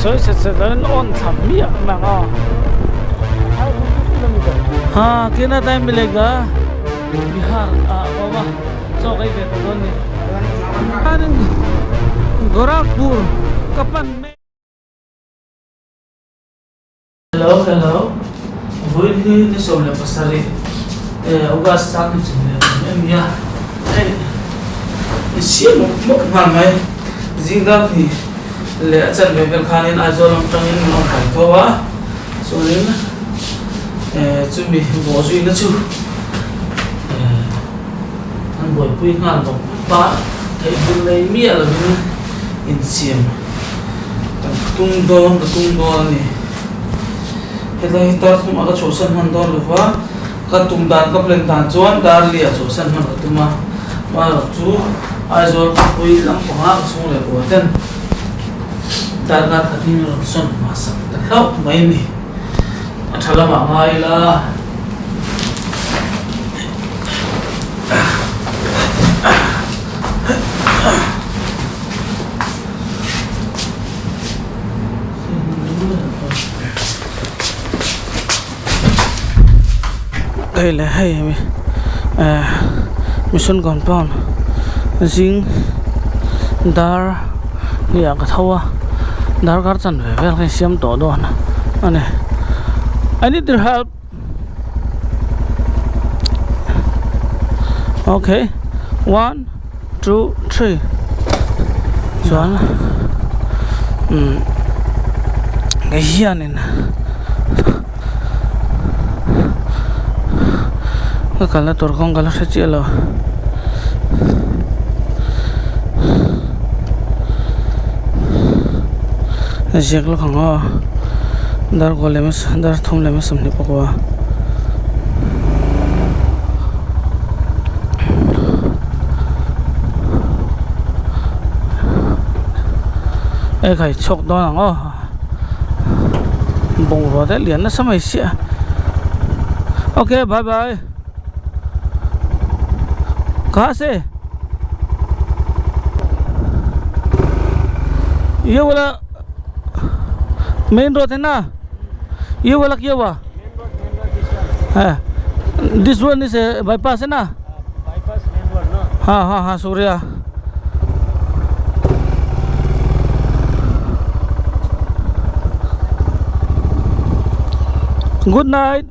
Sawi set set lovin on thla hmiah mai ang a. Ha kitna time milega Bihar ah a awm a chaw ka ei ve tawh dawn ni. Gorakhpur ka pan mek. Hello hello vawiin hi ni 17 August sang ni chin leh awm em nia hei i siam mawp mawp nghal mai zing dar hnih leh a chanve vel khanin Aizawl lam tangin min rawn kai tho a chuanin chumi bawh zuina chu an buaipui nghal bawk bawk a theihhmun nei miah lovin insiam. Ka tum dawn ka tum dawn a ni. Hetlai hi tar thum a ka chhuahsan hman dawn lo va, ka tum dan ka plan dan chuan dar li ah chhuahsan hman ka tum a, amaherawh chu Aizawl khawpui lampangah ka chhung leh kual ten darkar khat hi min rawn sawn hmasak ta hlauh mai a ni. A tha lamah ngai ila. Hei leh hei eh mission compound zing dar hnih ah ka tho a darkar chanve vel ka insiam tawh dawn a ni I need your help okay one. Two three chuan umm hei hianin ka kalna tur kawng ka la hre chiah lo ziak lawk ang aw dar kaw lem dar thum lem a 24. Ekhai chhuak dawn ang aw bungrua te lian nasa mai sia ok bye bye kha se ye wala main road hai na ye wala kiya hua this one is a bypass hai na हाँ हाँ हाँ शुक्रिया good night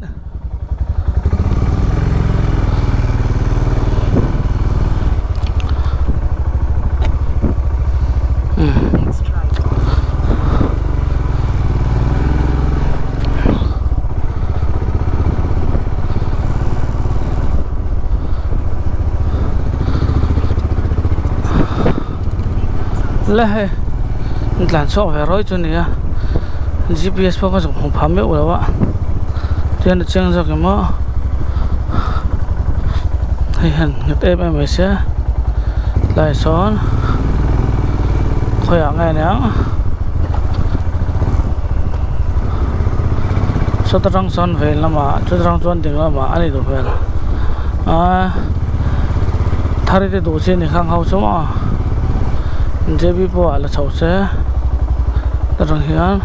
Le hei tlan chhuak ve rawi chu a ni a gps pawh ka zuk hmu phah meuh lo a tihian a chiang zawk em aw hei hian nghet em em mai se tlai sawn khawiah nge aniang sawta tang sawn vei lamah chuta tang chuan ding lamah a ni duh hmel aaa thari te duh chi a ni khang ho chu maw J B pawh ah la chho se ta tang hian.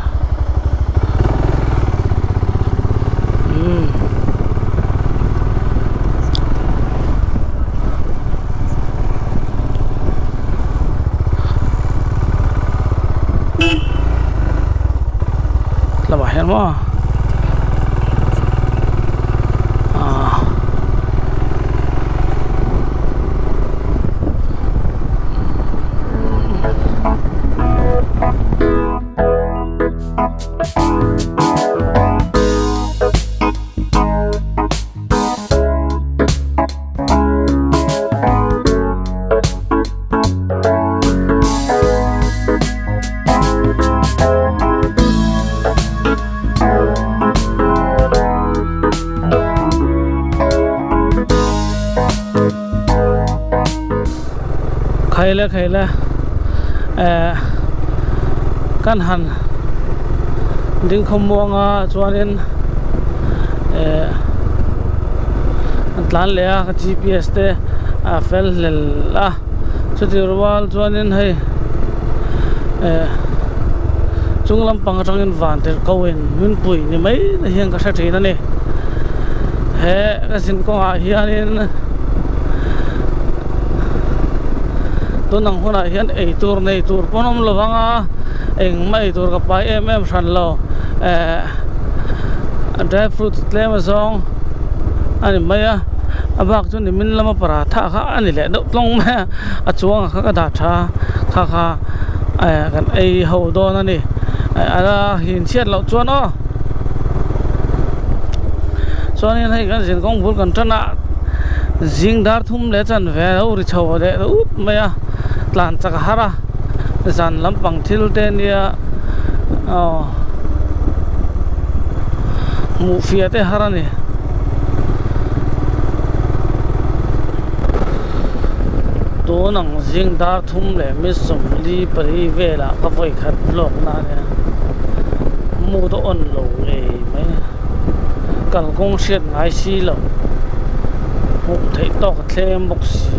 Lamah hian maw ah Khaile khaile eh kan han ding khawmuang a chuanin eh an tlan leh a gps te a fel hlel a chutih rual chuanin hei eh. Chung lampang atangin van tirh ko in min pui ni mai na hian ka hre thin a ni. He ka zin kawngah hianin tun ang hunah hian eitur nei tur pawn awm lo vang a, engmah eitur ka pai em em hran lo. Eh dry fruit tlem azawng a ni mai a, a bak chu nimin lama paratha kha a ni leh deuh tlawng mai a, a chuangah kha ka dah tha a, kha kha eh kan ei ho dawn a ni. A hin chhiat loh chuan aw chuanin hei kan zin kawng bul kan tan a zing dar thum leh chanve a lo ri chho leh ut mai a tlan chak a har a zan lampang thil te ania aw hmuh fiah te har a ni. Tun ang zing dar thum leh mi sawmli pali velah ka vawi khat vlog na ania mood a on lo ngei mai kalkawng hriat ngai si lo hmuh theih tawk a thleng bawk si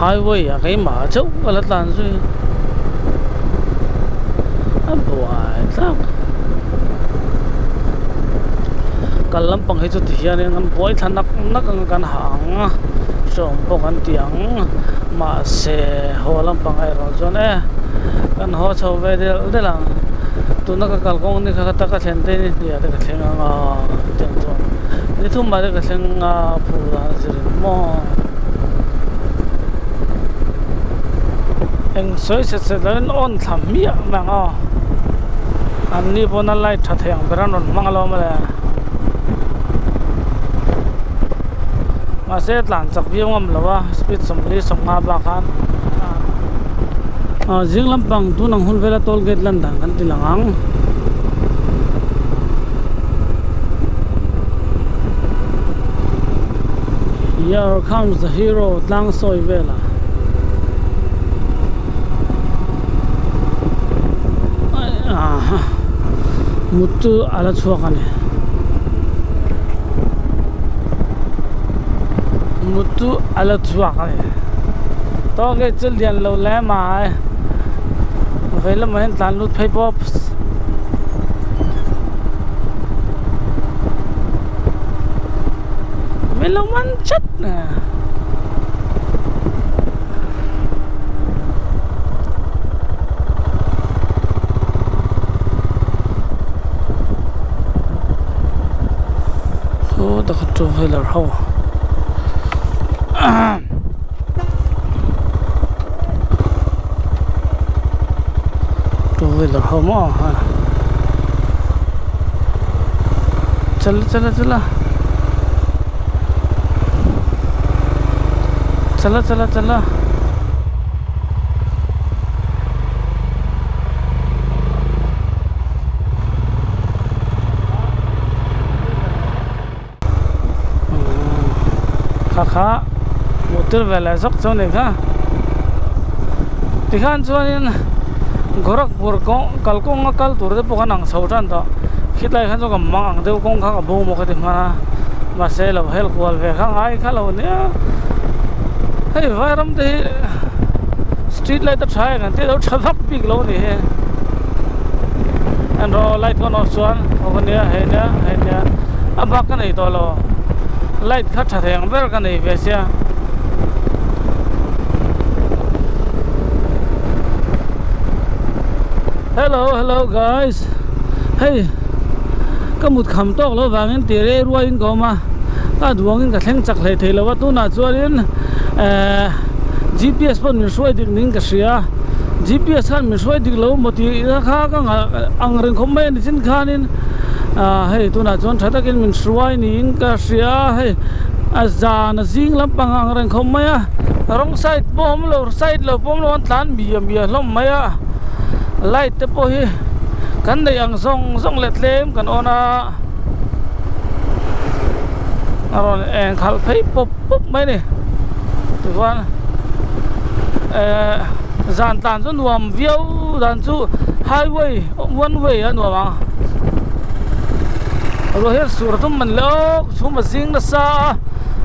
highway ah keimah chauh ka la tlan zui a buai thlak kal lampang hi chu ti hianin an buai thla nak nak ang a kan ha ang a hreawm pawh kan ti ang mahse haw lampang erawh chuan e kan haw chho ve delh delh ang tuna ka kalkawng ni kha ka taka thlen te ni hniah te ka thleng ang a tiang chuan ni thum ah te ka thleng a phur dan a zir in maw eng sawi set set lo in awn thla hmiah mai ang aw an ni pawn a light tha thei ang ber an rawn hmang alawm le mahse tlan chak viau ngam lo a speed 40 50 bak khan ah zing lampang tun ang hun vela toll gate lan dan kan ti lang ang. Here comes the hero tlang sawi vela mut chu a la chhuak a ni mut chu a la chhuak a ni toll gate chu lian lo hle mai vei lamah hian tlan lut phei pawp min lo man chat Saw takha two wheeler ho two wheeler ho maw chala chala chala chala chala chala. Kha kha hmuh tir ve leh zawk chu a ni kha tikhan chuanin Gorakhpur kawng kalkawng a kal tur te pawh khan ang chho tan tawh khitlai khan chuan ka mang ang deuh kawng kha ka bo maw ka ti hman a mahse lo hel kual ve kha ngai kha lo nia hei vairam te hi street light a tha em ang tih lo tha vak bik lo a ni hi en rawh light ka on off chuan aw nia hei nia hei nia a bak ka nei tawh lo light kha tha thei ang ber ka nei ve sia hello hello guys hei ka mut kham tawk loh vangin tih rei ruaiin ka awm a ka duangin ka thleng chak hlei thei lo a tunah chuanin ehh G_p_s pawh min hruai dik niin ka hria G_p_s khan min hruai dik lo maw tih kha ka ang reng khawp mai a ni chin khanin ah hei tunah chuan tha takin min hruai niin ka hria hei a zan a zing lampang ang reng khawp mai a rawng side pawh awm lo side lo pawh awm lo an tlan miah miah hlawm mai a light te pawh hi kan neih ang zawng zawng leh tlem kan on a a rawn eng khalh phei pawp pawp mai a ni tichuan ehh zan tlan chu nuam viau dan chu highway one way a nuam ang ruah hian sur a tum man leh awk chhum a zing nasa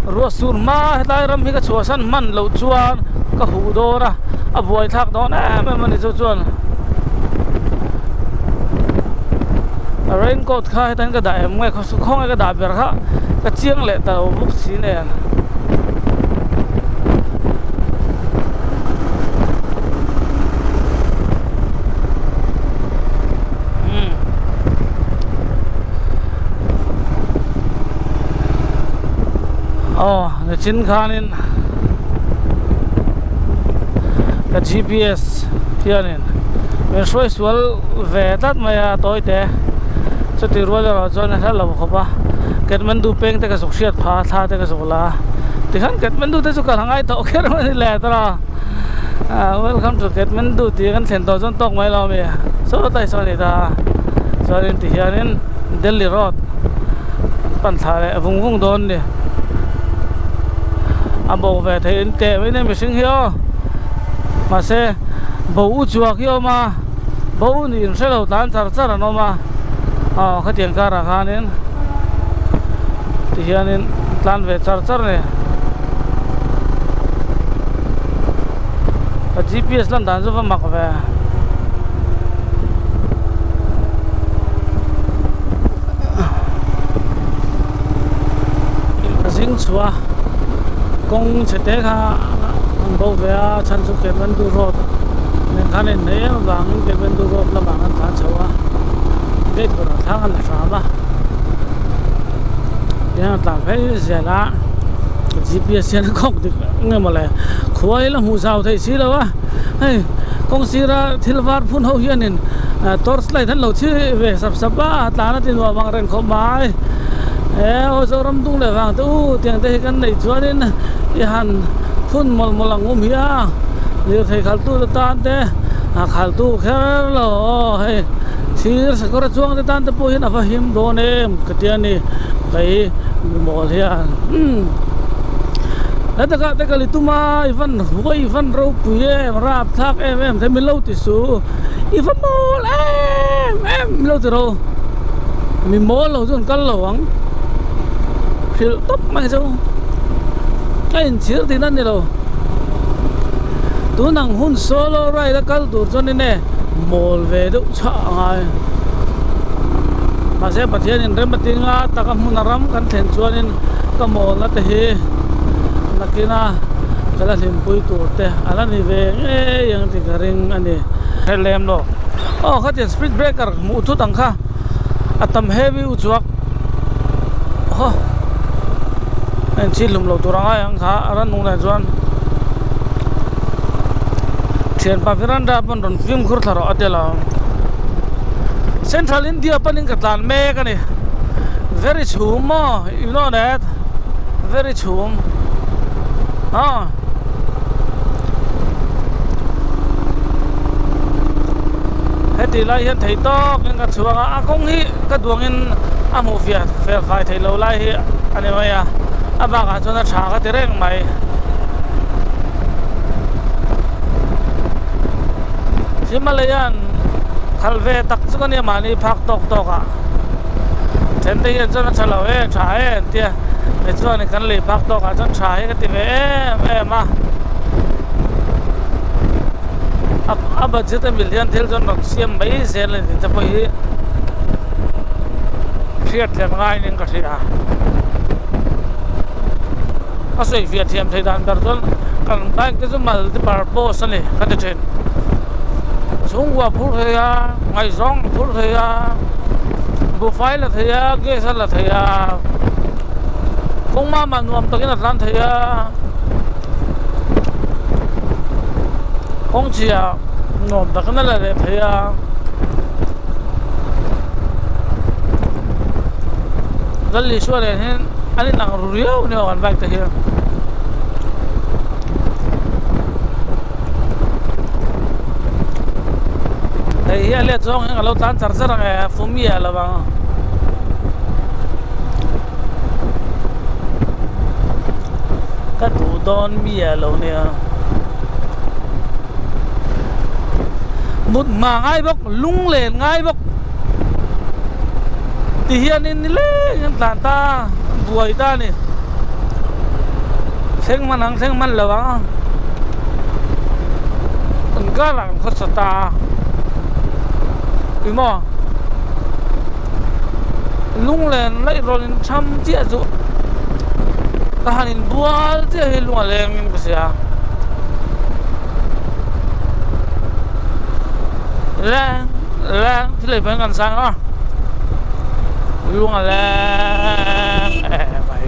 a ruah sur hma hetlai ram hi ka chhuahsan hman loh chuan ka huh dawn a a buaithlak dawn em em a ni chu chuan. Rain coat kha hetan ka dah em nge khawnge ka dah ber kha ka chiang leh ta lo bawk si nen. Aw nichin khanin ka G_P_S hianin min hruai sual ve tlat mai a tawi te chuti rual erawh chuan a hla lo khawp a Kathmandu peng te ka zuk hriat phah a thla te ka zuk la a tikhan Kathmandu te chu kal a ngai tawh kher mai a ni le tawh a ah welcome to Kathmandu tih kan thlen tawh chuan tawk mai lo ami sawtlai saw a ni ta a chuanin tihianin Delhi road pan thla leh vung vung dawn a ni a bo ve theih in teh mai nia mihring hi aw mahse bo u chuak hi a awm a bo u nih in hrelo tlan char char an awm a aw khatiang karah khanin tihianin tlan ve char char a ni ka G P S lan dan chu va mak ve. Ka zing chhuah a kawng chhe te kha an bo ve a chhan chu Kathmandu road nen khan a inhnaih em avangin Kathmandu road lamah an tlan chho a gate kawtah thlang an la hram a tihian a tlan phei zel a G P S hian a khawk dik nge maw le khua hi la hmuh zau theih si lo a hei kawng sira thil var phun ho hianin torch light an lo chhi ve sap sap a a tlan a ti nuam ang reng khawp mai he aw Zoram dung leh vang te u tiang te hi kan neih chuanin i han phun mawlh mawlh ang um hi a lirthei khaltu te tan te a khaltu kher lo aw hei thir sakawr a chuang te tan te pawh hian a va him dawn em ka ti a ni kei mimawl hian umm he takah te kal i tum a i van huai i van ropui em rapthlak em em te min lo ti su i va mawl em em min lo ti ro mi mawl lo chu an kal lo ang hrilh tawp mai chu a inchhir tihna a ni lo tun ang hun solo ride a kal tur chuan in e mawl ve deuh chhah a ngai mahse Pathianin rem a tinga taka hmun a ram kan thlen chuanin ka mawlna te hi nakina ka la hlimpui tur te a la ni ve ngei ang tih ka ring a ni. Hre lem lo aw khatiang speed breaker hmuh thut ang kha a tam heavy u chuak haw a inchhir hlum lo tur a ngai ang kha a rannung nen chuan thianpa veranda pawn rawn fimkhur thla rawh a ti lo central India panin ka tlan mek a ni very chhum maw you know that very chhum aw. Heti lai hian thei tawkin ka chhuang a a kawng hi ka duangin a hmuh fiah fel fai theih loh lai hi a ni mai a a bakah chuan a tha ka ti reng mai. Himalayan khalh ve tak chu ka nia mahni phak tawk tawk ah then te hian chuan a tha lo e tha e an tia tichuan kan lei phak tawk ah chuan tha hi ka ti ve em em a a budget a mil hian thil chuan rawn siam mai zel a ni tih te pawh hi hriat thiam ngai niin ka hria a sawi fiah thiam theih dan ber chuan kan bike te chu multi purpose a ni ka ti thin chhungkua phur thei a ngaihzawng a phur thei a buhfai la thei a gas a la thei a kawng mama nuam takin a tlan thei a kawng chhia nuam takin a la leh thei a Lalisua nen hian an inang ru riau a ni aw an bike te hi. Hei hi a let zawng hian ka lo tlan char char ang e a fum miah lo ang. Ka duh dawn miah lo nia. Mut hma ngai bawk lunglen ngai bawk ti hianin nileng an tlan ta buai ta a ni. Thleng hman ang thleng hman lo ang an karah an khawsa ta a ih maw. Lunglen laih rawn in tham chiah chu ka han in bual chiah hi lung a leng in ka hria. Leng leng thil ei pahin kan sang a lung a leng em mai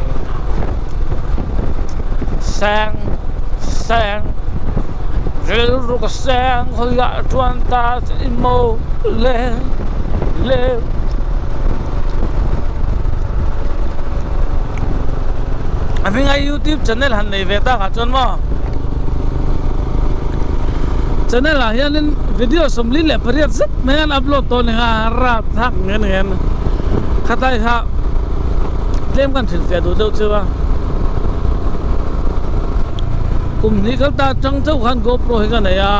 seng seng rilru ka seng khawiah chuan ta i mo leng leng. A hminga youtube channel han nei ve tak ah chuan maw channel ah hianin video 48 zet mai an upload tawh ni kha rap thak ngen ngen khatlai kha tlem kan hrilhfiah duh deuh chu a kum hnih kal ta atang chauh khan gopro hi ka nei a.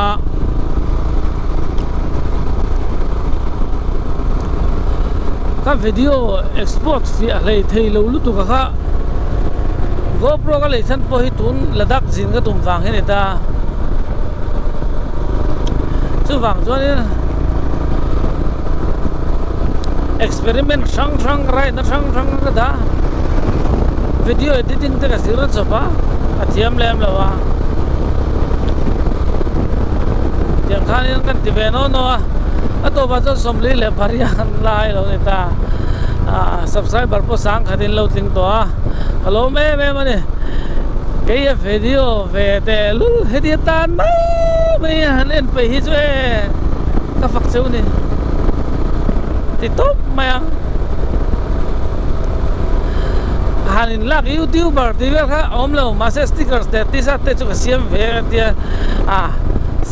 Ka video export fiah hlei thei lo lutuk a kha GoPro ka lei chhan pawh hi tun Ladakh zin ka tum vang hi a ni ta. Chuvang chuanin experiment hrang hrang ride na hrang hrang ka dah a, video editing te ka zir chawp a, ka thiam lem lo a. Tiang khanin kan ti ve naw naw a, a tawpah chuan 48 lai lo ni ta ah subscriber pawh sang khatin lo tling tawh a ka lawm em em a ni kei a video ve teh lul heti atan mai mai a han en peih hi chu e ka fak cheu ni ti tawp mai ang han in lak youtuber tih vel kha a awm lo mahse stickers leh t-shirt te chu ka siam ve a tia ah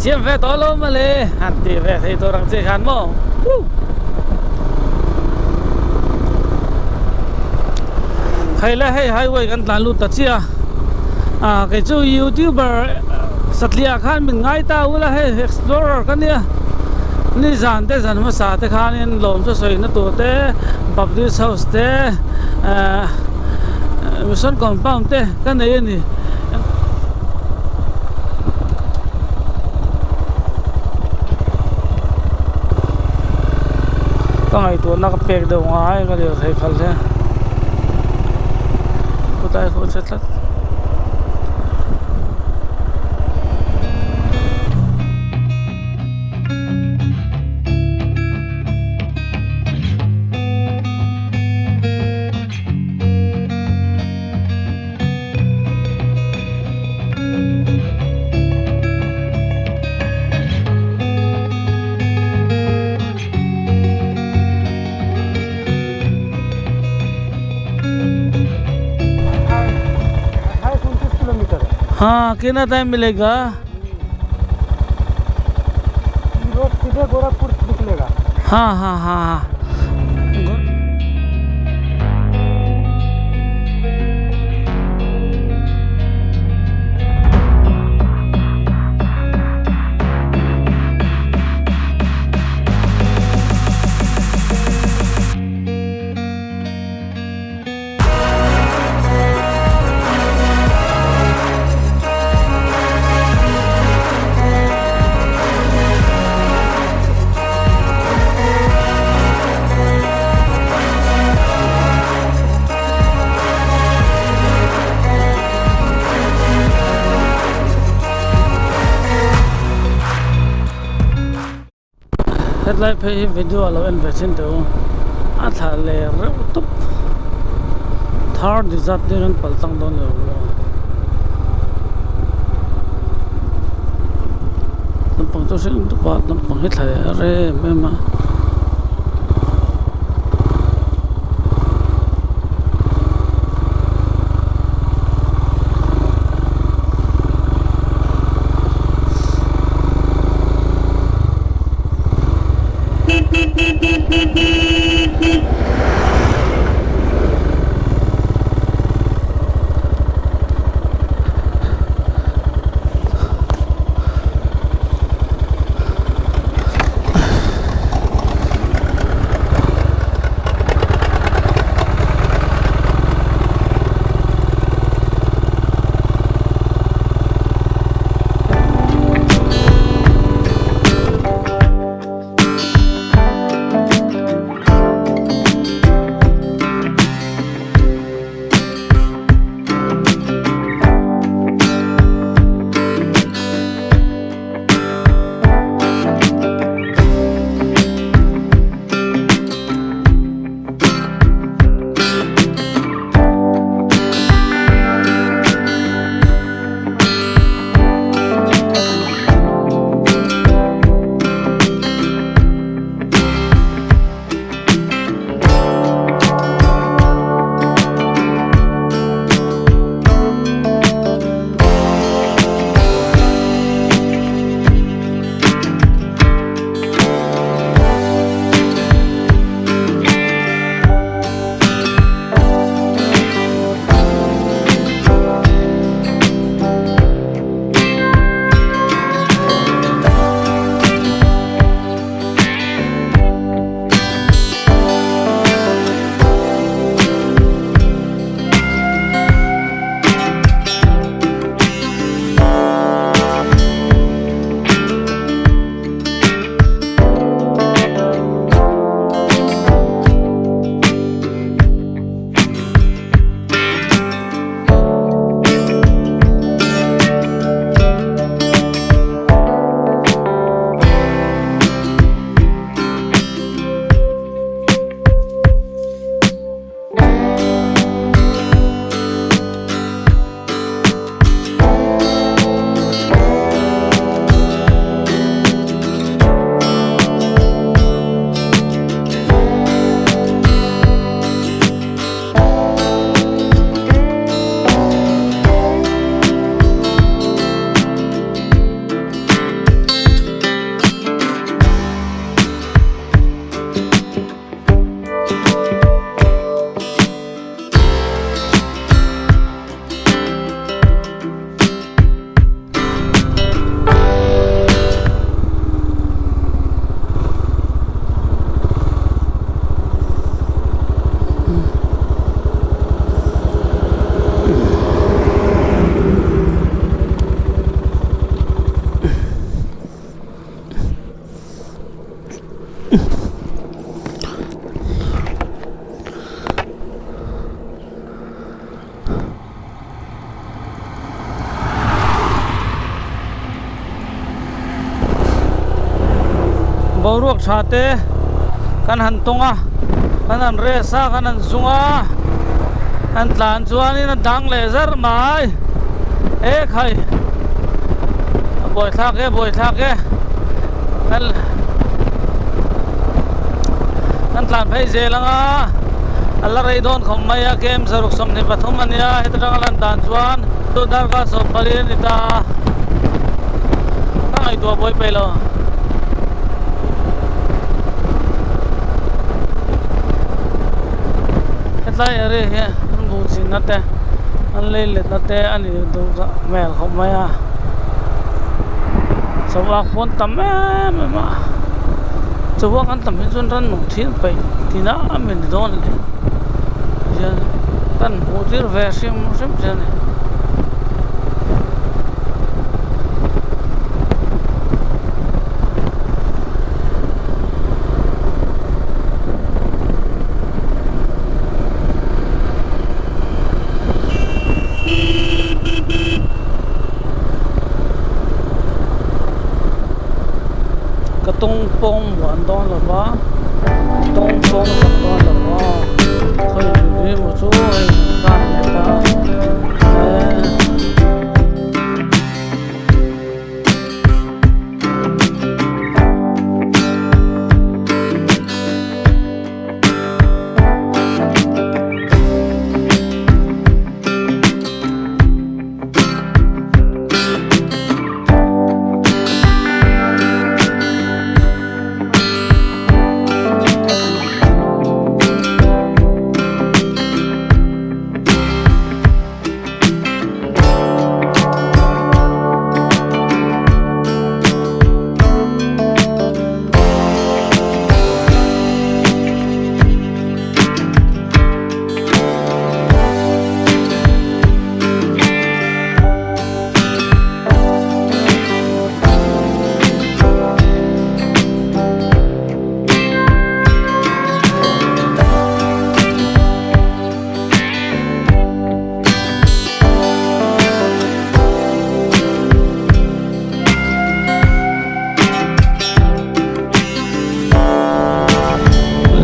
siam ve tawh lo mawle han ti ve thei tur ang che khan maw. Hei le hei highway kan tlan lut ta chiah a ah kei chu youtuber satliah khan min ngai ta ula hei explorer ka nia nizan te zan hmasa te khanin lawm chu sawi na tur te baptist house te ah mission compound te ka nei a ni. Ka ngaihtuahna ka pek deuh ngai ka lirthei phal hle kawtai pawh a che tlat. हाँ कितना टाइम मिलेगा रोड सीधे गोरखपुर निकलेगा हाँ हाँ हाँ हाँ Hetlai phei hi video a lo en ve thin teh u a thla leh reuh tawp thar dizat te hian pal tlang dawn lo maw naupang chu hring dup a naupang hi thla leh rem em a. Boruak tha te kan han tawng a, kan han rest a, kan han zung a, han tlan chuanin a dang leh zar mai. E khai a buaithlak e buaithlak e kan kan tlan phei zel ang a, a la rei dawn khawp mai a kem zaruk 23 a nia heta tanga lan dan chuan chu darkar 14 a ni ta a ka ngaihtuah buai peih lo. Hetlai area hi an buh chinna te an lei letna te a nih duh hmel khawp mai a chawak pawn tam em em a chawak an tam hi chuan rannung thil peih tina a mi ni dawn a ni hian kan hmuh tir ve hrim hrim che a ni. Ka tawng pawng muan dawn lo va tawng pawng chak dawn lo va khawi lui emaw chu hei kan leh ta eh.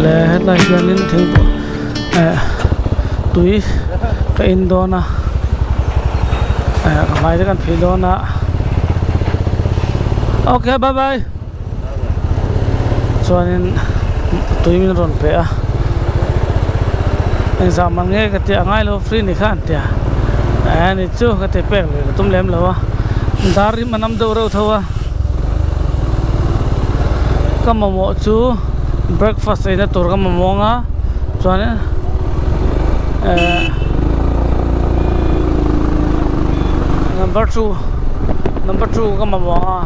Le hetlai hianin thil eh tui ka in dawn a eh ka hmai te kan phih dawn a okay bye bye chuanin tui min rawn pe a engzah man nge ka tih a ngai lo free ni kha an tia eh ni chu ka ti pek leh ka tum lem lo a dar rim a nam deuh reuh tho a ka mamawh chu breakfast eina tur ka mamawh ang a chuanin eh number two number two ka mamawh ang a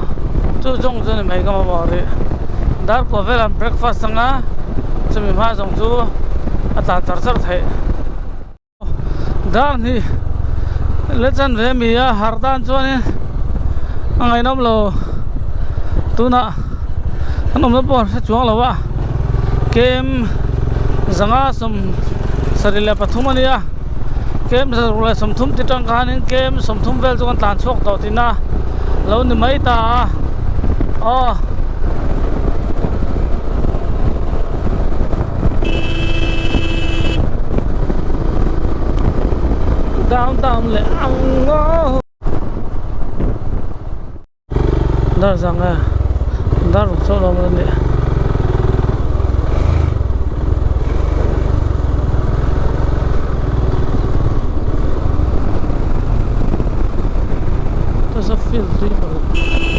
chu zawng chu ni mai ka mamawh rih dar kua velah breakfast anga chumi hma zawng chu a tlan char char theih dar hnih la chan ve mi a harh tan chuanin a ngaihnawm lo tunah an awmna pawh an hre chuang lo a kem zanga 73 a nia kem 130 ti tang khanin kem 30 vel chu kan tlan chhuak tawh tihna lo ni mai ta a aw. Down down leh ang aw dar zang e dar ruk chauh lo maw ni there's a field river.